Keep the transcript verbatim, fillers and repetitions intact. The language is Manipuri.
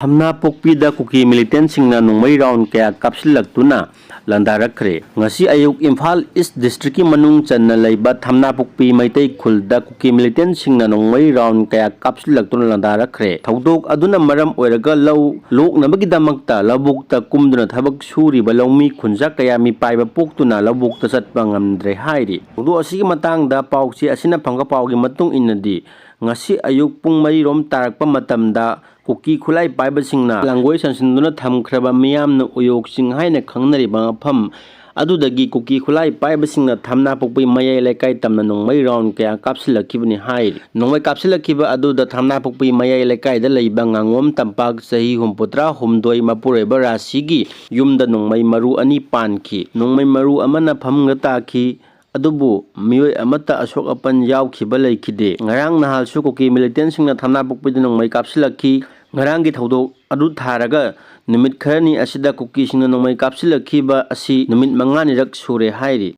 ꯊꯝꯅꯥꯄꯣꯛꯄꯤꯗ ꯀꯨꯀꯤ ꯃꯤꯂꯤꯇꯦꯟꯁꯤꯡꯅ ꯅꯣꯡꯃꯩ ꯔꯥꯎꯟ ꯀꯌꯥ ꯀꯥꯞꯁꯤꯜꯂꯛꯇꯨꯅ ꯂꯥꯟꯗꯥꯔꯛꯈ꯭ꯔꯦ꯫ ꯉꯁꯤ ꯑꯌꯨꯛ ꯏꯝꯐꯥꯜ ꯏꯁ ꯗꯤꯁꯇ꯭ꯔꯤꯛꯀꯤ ꯃꯅꯨꯡ ꯆꯟꯅ ꯂꯩꯕ ꯊꯝꯅꯥꯄꯣꯛꯄꯤ ꯃꯩꯇꯩ ꯈꯨꯜꯗ ꯀꯨꯀꯤ ꯃꯤꯂꯤꯇꯦꯟꯁꯤꯡꯅ ꯅꯣꯡꯃꯩ ꯔꯥꯎꯟ ꯀꯌꯥ ꯀꯥꯞꯁꯤꯜꯂꯛꯇꯨꯅ ꯂꯥꯟꯗꯥꯔꯛꯈ꯭ꯔꯦ꯫ ꯊꯧꯗꯣꯛ ꯑꯗꯨꯅ ꯃꯔꯝ ꯑꯣꯏꯔꯒ ꯂꯧ ꯂꯣꯛꯅꯕꯒꯤꯗꯃꯛꯇ ꯂꯧꯕꯨꯛꯇ ꯀꯨꯝꯗꯨꯅ ꯊꯕꯛ ꯁꯨꯔꯤꯕ ꯂꯧꯃꯤ ꯈꯨꯟꯖꯥ ꯀꯌꯥ ꯃꯤꯄꯥꯏꯕ ꯄꯣꯛꯇꯨꯅ ꯂꯧꯕꯨꯛꯇ ꯆꯠꯄ ꯉꯝꯗ꯭ꯔꯦ ꯍꯥꯏꯔꯤ꯫ ꯊꯧꯗꯣꯛ ꯑꯁꯤꯒꯤ ꯃꯇꯥꯡꯗ ꯄꯥꯎꯆꯦ ꯑꯁꯤꯅ ꯐꯪꯕ ꯄꯥꯎꯒꯤ ꯃꯇꯨꯡ ꯏꯟꯅꯗꯤ, ꯉꯁꯤ ꯑꯌꯨꯛ ꯄꯨꯡ ꯃꯔꯤꯔꯣꯝ ꯇꯥꯔꯛꯄ ꯃꯇꯝꯗ ꯀꯨꯀꯤ ꯈꯨꯠꯂꯥꯏ ꯄꯥꯏꯕꯁꯤꯡꯅ ꯂꯥꯡꯒꯣꯏ ꯁꯟꯁꯤꯟꯗꯨꯅ ꯊꯝꯈ꯭ꯔꯕ ꯃꯤꯌꯥꯝꯅ ꯎꯌꯣꯛ ꯆꯤꯡ ꯍꯥꯏꯅ ꯈꯪꯅꯔꯤꯕ ꯃꯐꯝ ꯑꯗꯨꯗꯒꯤ ꯀꯨꯀꯤ ꯈꯨꯠꯂꯥꯏ ꯄꯥꯏꯕꯁꯤꯡꯅ ꯊꯝꯅꯥꯄꯣꯛꯄꯤ ꯃꯌꯥꯏ ꯂꯩꯀꯥꯏ ꯇꯝꯅ ꯅꯣꯡꯃꯩ ꯔꯥꯎꯟ ꯀꯌꯥ ꯀꯥꯞꯁꯤꯜꯂꯛꯈꯤꯕꯅꯤ ꯍꯥꯏꯔꯤ꯫ ꯅꯣꯡꯃꯩ ꯀꯥꯞꯁꯤꯜꯂꯛꯈꯤꯕ ꯑꯗꯨꯗ ꯊꯝꯅꯥꯄꯣꯛꯄꯤ ꯃꯌꯥꯏ ꯂꯩꯀꯥꯏꯗ ꯂꯩꯕ ꯉꯥꯉꯣꯝ ꯇꯝꯄꯥꯛ, ꯆꯍꯤ ꯍꯨꯝꯐꯨꯇꯔꯥ ꯍꯨꯝꯗꯣꯏ, ꯃꯄꯨꯔꯣꯏꯕ ꯔꯥꯁꯤꯒꯤ ꯌꯨꯝꯗ ꯅꯣꯡꯃꯩ ꯃꯔꯨ ꯑꯅꯤ ꯄꯥꯟꯈꯤ꯫ ꯅꯣꯡꯃꯩ ꯃꯔꯨ ꯑꯃꯅ ꯐꯃꯨꯡꯗ ꯇꯥꯈꯤ꯫ ꯑꯗꯨꯕꯨ ꯃꯤꯑꯣꯏ ꯑꯃꯠꯇ ꯑꯁꯣꯛ ꯑꯄꯟ ꯌꯥꯎꯈꯤꯕ ꯂꯩꯈꯤꯗꯦ꯫ ꯉꯔꯥꯡ ꯅꯍꯥꯜꯁꯨ ꯀꯨꯀꯤ ꯃꯤꯂꯤꯇꯦꯟꯁꯤꯡꯅ ꯊꯝꯅꯥꯄꯣꯛꯄꯤꯗ ꯅꯣꯡꯃꯩ ꯀꯥꯞꯁꯤꯜꯂꯛꯈꯤ꯫ ꯉꯔꯥꯡꯒꯤ ꯊꯧꯗꯣꯛ ꯑꯗꯨ ꯊꯥꯔꯒ ꯅꯨꯃꯤꯠ ꯈꯔꯅꯤ ꯑꯁꯤꯗ ꯀꯨꯀꯤꯁꯤꯡꯅ ꯅꯣꯡꯃꯩ ꯀꯥꯞꯁꯤꯜꯂꯛꯈꯤꯕ ꯑꯁꯤ ꯅꯨꯃꯤꯠ ꯃꯉꯥꯅꯤꯔꯛ ꯁꯨꯔꯦ ꯍꯥꯏꯔꯤ꯫